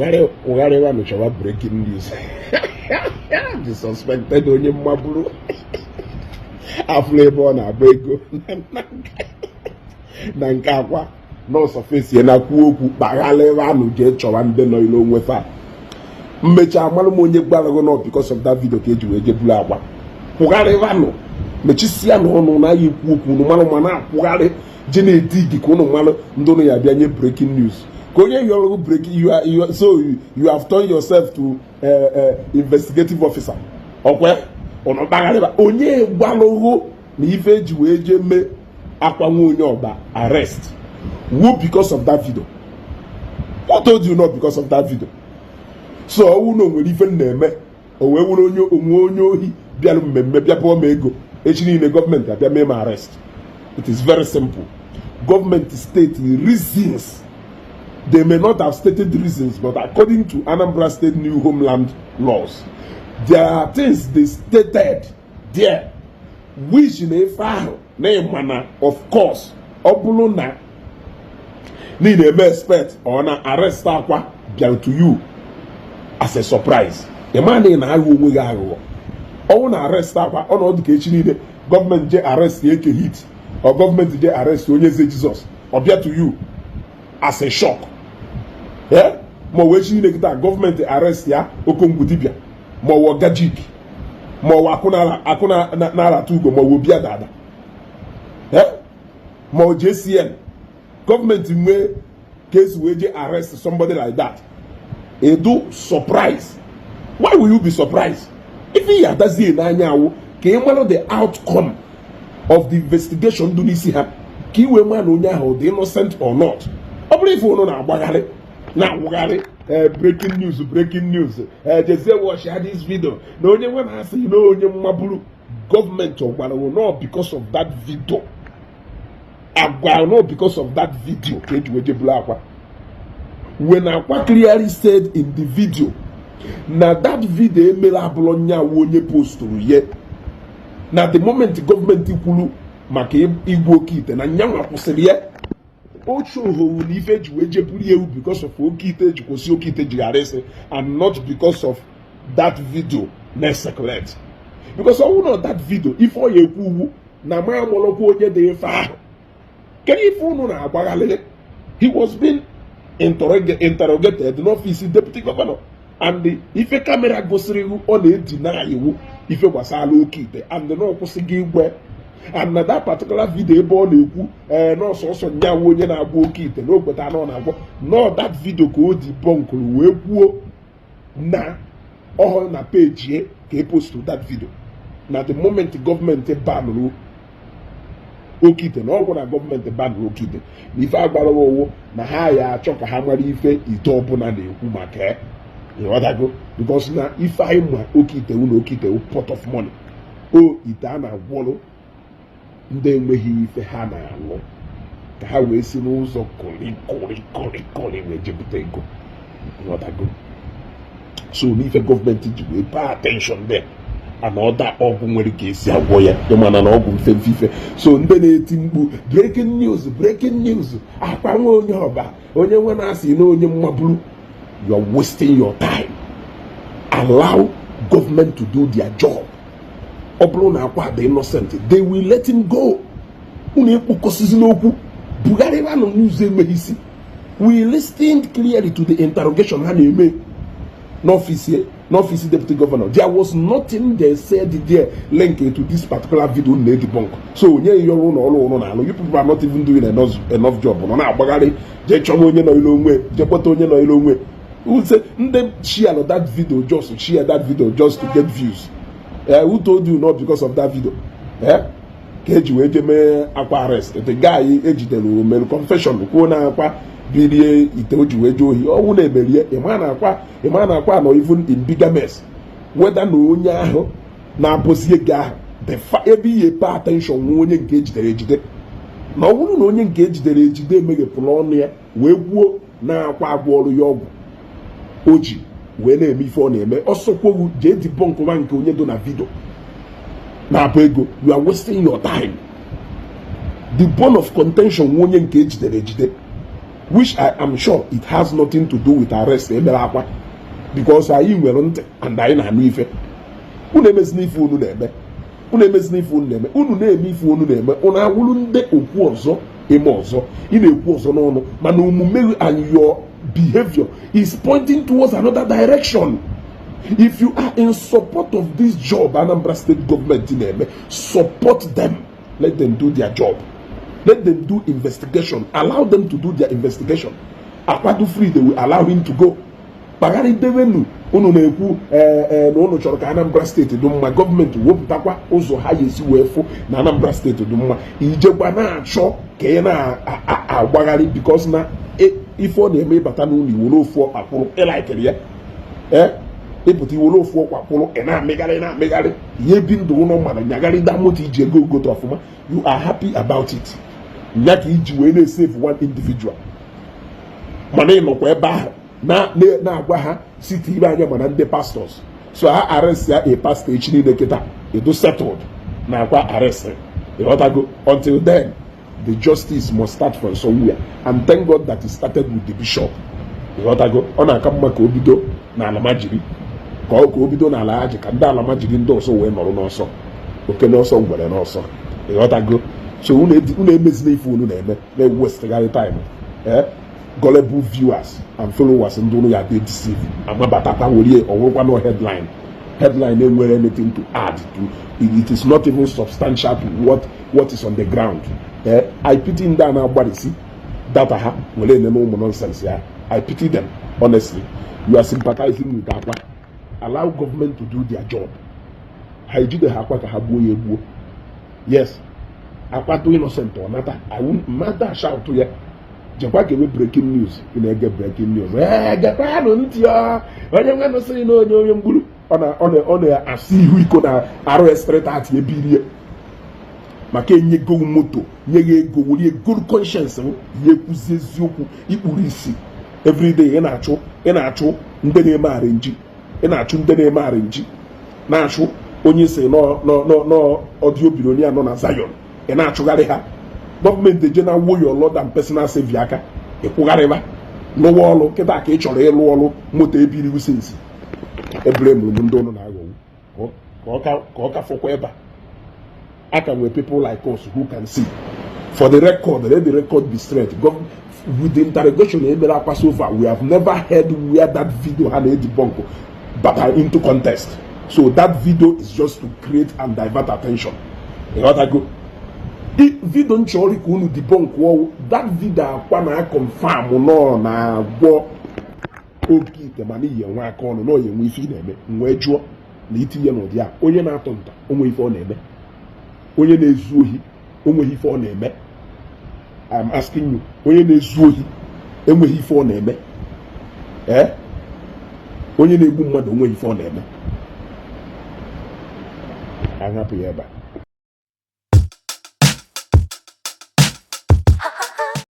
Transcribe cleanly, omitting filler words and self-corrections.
Kwụgharịwa nụchawa breaking news, the suspected onye mmaburu afụla ebe ọ na-agba ego na nke akwa nọọsụ fesie na kwuo okwu kpaghala ebe anụ jee chọwa ndị nọ ile onwe fa. Mmecha amalụ m onye gwara gị nọ because of that video ka eji wee jee buru akwa. Kwụgharịwanụ, mechisia na ọnụ na ya ekwu okwu unu malụ ma na-akwụgharị je na-eti gị ka unu malụ ndị unu ya bịa nye breaking news ka onye yọrọ breaking. You are, so you have turned yourself to investigative officer. Ọkwa ụnụ kpagharịba onye gbalụghụ na ife eji wee jee mee akwa nwa onye ọba arrest wo because of that video. What told you not because of that video? So ọwụ na o nwere ife m na-eme, o wee were onye onwe onye ohi bịara mmemme bịa pụọ m ego, echi niile gọọmenti abịa mee m arrest. It is very simple. Gọọmenti state reasons, they may not have stated reasons, but according to Anambra State new homeland laws, there are things they stated there which na ife ahụ na ịma na of course ọ bụrụ na na ị na-eme expect ọ na arrest akwa bịara to you as a surprise, ị ma na ị na-aghọ onwe gị aghụghọ. Ọnwụ na arrest akwa ọnọdụ ka echi niile gọọmenti je arrest Eke Hit or gọọmenti je arrest onye eze Jizọs, ọ bịa to you as a shock. Ma ọ wee echi niile kịta gọọmenti arrest ya Okongwu dibịa, ma ọ wụ Gajik, ma ọ wụ akụ na-arata ugo, ma ọ wụ Obi Adada, ma ọ JCN, gọọmenti nwee ka esi wee je arrest somebody like that, edu surprise. Why will you be surprised? Ife ya adazie n'anya awụ ka ị mara the outcome of the investigation dị n'isi ha, ka ị wee maa na onye ahụ dị innocent or not. Ọ bụrụ ife ụnụ na-agbagharị na-awụgharị, breaking news, breaking news, jezie watch ya this video na onye nwe na-asị na onye mmaburu gọọmenti ọ gwara no because of that video, agwa no because of that video ka eji wee jebulu akwa. When akwa clearly said in the video na that video emere abụrụ nyawu onye posturu ye na the moment gọọmenti kwuru maka igwu oke ite na nyanwa kwụsịrị ya oche ohowu na ife eji wee jeburu ewu because of oke ite eji kwụsị oke ite ji ghara ịsị and not because of that video na-circulate, because ọ bụrụ na that video ife ọ ya ekwu uwu na ma amụrụkwa onye dị ife ahụ. Kedu ife unu na-agbaghalị? He was being interrogated n'ọfịs deputy governor and the ife camera gosiri ihu ọ na-edina iwu ife gbasara oke ite and na ọ kwụsịghị igwe and na that particular video ebe ọ na-ekwu ee n'ọsọsọ nyawu onye na-agwọ oke ite na ogbeta na ọ na-agwọ no that video ka o debunkụrụ wee kwuo na ọhụrụ na page ka e postu that video na the moment gọọmenti banụrụ oke ite na ọgwụ na gọọmenti banụrụ oke ite na ife agbara owo na ha ya achọ ka ha mara ife ite ọbụla na-ekwu maka ya. Ịghọtago? Because na ife anyị ma oke ite wu na oke ite wu pot of money o ite a na-agwọrụ ndị enweghị ife ha na-alụ ka ha wee si n'ụzọ kori kori kori kori wee jebute ego. Ịghọtago? So n'ife gọọmenti ji wee pay attention there and ọda ọgwụ nwere ka esi agwọ ya, ịmana na ọgwụ mfe mfe ife. So ndị na-eti mkpu breaking news, breaking news, akwa nwa onye ọba onye nwe na-asị na onye mmaburu, you are wasting your time. Allow government to do their job. Ọ bụrụ na akwa dị innocent, they will let him go. Unu ekpokọsizi n'okwu bugharịbanụ n'ụzọ enweghị isi. We listened clearly to the interrogation ha na-eme n'ọfịs deputy governor. There was nothing they said there linked to this particular video na debunk. So onye yọrọ ụlọ ọrụ ụnụ na-alụ, you people are not even doing enough job. Nọ na-agbagharị jee chọwa onye nọ ile onwe, jee kpọta onye nọ ile onwe. Who ndị share that video, just share that video just to get views. Who told you not because of that video ka eji wee jee mee akwa arrest? The guy ejidere mere confession kwuo na akwa birie ite o ji wee jee ohi ọnwụ na-emerie. Ịma na akwa nọ even in bigger mess whether na onye ahụ na-abụzi ego ahụ the ebe ihe pay attention nwe onye nke ejidere ejide na ọ bụrụ na onye nke ejidere ejide emeghepụrụ ọnụ ya wee kwuo na akwa agwọ ọrụ ya ọgwụ o ji wee na-eme ife ọ na-eme ọsọkwowu jee debunkwa nke onye do na video na-abụ ego. You are wasting your time. The bone of contention nwe onye nke ejidere ejide. which I am sure it has nothing to do with arrest emere Akwa, because anyị nwere ntị and anyị na-anụ ife. Unu emezina ife unu na-eme. Unu emezina ife unu na-eme. Unu na-eme ife unu na-eme, unu awụrụ ndị okwu ọzọ eme ọzọ. Ị na-ekwu ọzọ n'ọnụ, mana omume and your behavior is pointing towards another direction. If you are in support of this job Anambra State government na-eme, support them. Let them do their job. Let them do investigation. Allow them to do their investigation. Akwa dị free, they will allow him to go. Kpagharịdewenu. Unu na-ekwu ee na unu chọrọ ka Anambra Steeti dị mma. Gọọmenti wepụtakwa ụzọ ha ga-esi wee fụ na Anambra Steeti dị mma. Ijekwa na-achọ ka ị na-agbagharị, because na ife ọ na-eme, ịbata n'ụlọ, iwere ofu ọkpa kwụrụ, ịlikiri ya. Ee, ịpụta, iwere ofu ọkpa kwụrụ, ị na-amịgharị, na-amịgharị ihe bi ndụ ụlọ mmadụ, nyagharịda moto iji ego gote ọfụma. You are happy about it. Nya ka iji wee na-esave one individual, mana ị nọkwa ebe ahụ na-agwa ha site ime anya. Mana ndị pastors so ha arrest ya, a pastor echi niile kịta edo settled na akwa arrest. Ịghọtago? Until then, the justice must start from somewhere, and thank God that it started with the bishop. Ịghọtago? Ọ na-aka mma ka o bido n'ala majiri, ka o bido n'ala ha ji, ka ndị ala majiri ndị ọzọ wee nọrọ n'ọsọ, oke n'ọsọ, ngwere n'ọsọ. Ịghọtago? So unu emezina ife unu na-eme, na-ewestegharị time. Eh, gullible viewers and followers, ndị unu ya dị deceive, amabatakwa werie ọwụrụkwa no headline. Headline enwere anything to add to it. It is not even substantial to what is on the ground. Eh, I pity ndị a na-agbarisi data ha were enene ụmụ nonsense ya. I pity them, honestly. You are sympathizing with Akwa. Allow government to do their job. Ha ejide ha Akwa ka ha gbuo ya egbuo. Yes, Akwa tụ innocent, ọ nata mmadụ shout ya. Jekwa kewe breaking news. Ị na-ege breaking news. Ee, gekwanụ ntị ọ onye nwenụ sịrị na onye mgburu ọ na-asị ihu iko na RS330 ebirie maka enyego moto, nye ya ego, were ego conscience m ya ekwuzi eziokwu. Ikpuru isi everyday, ị na-achụ ndị na-eme arrange, ị na-achụ ndị na-eme arrange, na-achụ onye si n'audio billionaire nọ na Zion, ị na-achụgharị ha. Gọọmenti eje na wo your Lord and personal savior aka ịkwụgharịba lụwa ọrụ. Kịta ka ị chọrọ ịlụ ọrụ moto ebiri since ebere m ndị ụnụ na-aghọgbu ka ọ ka fọkwa ebe a. Aka nwere people like us who can see. For the record, let the record be straight. With the interrogation emere Akwa so far, we have never heard where that video ha na-edebunk bata into contest. So that video is just to create and divert attention. Ịghọtago? Video nchọrọ ka unu debunk ọwụ that video Akwa na confirm nọ na-agwọ oke ite, mana iyi enwe aka ọnụ na oyi enwe ife ị na-eme. M wee jụọ na itinye n'ụdị a, onye na-atụ nta onwe ife ọ na-eme, onye na-ezu ohi onweghị ife ọ na-eme? I'm asking you, onye na-ezu ohi enweghị ife ọ na-eme? Ee, onye na-egbu mmadụ onweghị ife ọ na-eme? Ahapụ ya ebe a.